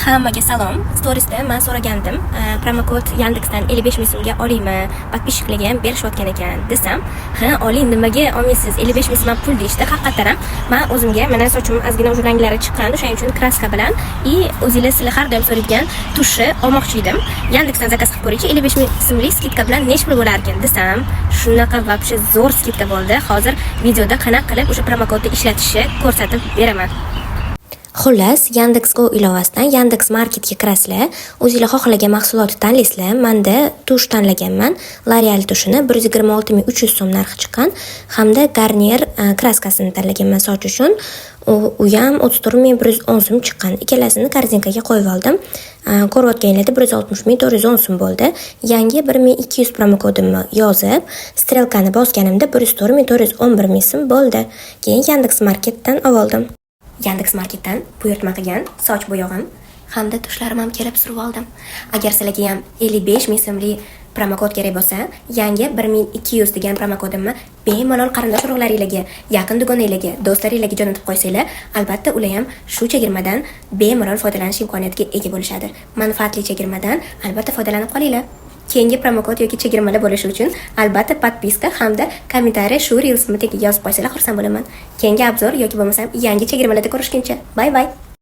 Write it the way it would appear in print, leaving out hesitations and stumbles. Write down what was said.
Hammaga salom. Storiesda man so'ragandim, promokod Yandeksdan 55 ming so'mga olaymi, подписчик larga ham berishayotgan ekan desam, "Ha, oling, nimaga olmaysiz? 55 ming so'm ham pul", deyishdi. Haqiqatdan ham man o'zimga, mana, sochim ozgina уже ranglari chiqqan, o'shaning uchun краска bilan и o'zinglar, sizlar har doim so'raydigan тушь ni olmoqchi edim. Yandeksdan заказ qilib ko'raychi, 55 ming so'mlik скидка bilan necha pul bo'lar ekan desam, shunaqa вообще zo'r скидка bo'ldi. Hozir videoda qanaqa qilib o'sha promokodni ishlatishni ko'rsatib beraman. Xullas, Yandex Go ilovasidan Yandex Marketga kirasizlar, o'zinglar xohlagan mahsulotni tanlaysizlar. Manda тушь tanlaganman. L'Oreal тушь ini 126 300 so'm narxi chiqqan hamda Garnier краска sini tanlaganman soch uchun. U ham 34 110 so'm chiqqan. Ikkalasini корзинка ga qo'yib oldim. Ko'rayotganinglarda 160 410 so'm bo'ldi. Yangi 1200 promokodimni yozib, стрелка ni bosganimda 104 411 ming so'm bo'ldi. Keyin Yandex Marketdan oldim. Yandex Marketdan buyurtma qilgan soch bo'yog'im hamda тушь larim ham kelib, surib oldim. Agar sizlarga ham 55 ming so'mlik promokod kerak bo'lsa, yangi 1200 degan promokodimni bemalol qarindosh urug'laringlarga, yaqin dugonalarga, do'stlaringlarga jo'natib qo'ysanglar, albatta ular ham shu chegirmadan bemalol foydalanish imkoniyatiga ega bo'lishadi. Manfaatli chegirmadan albatta foydalanib qolinglar. Keyingi promokod yoki chegirmalar bo'lishi uchun albatta подписка hamda комментарий shu reelsimni tagiga yozib qo'ysanglar, xursand bo'laman. Keyingi обзор yoki bo'lmasam yangi chegirmalarda ko'rishguncha. Bye bye.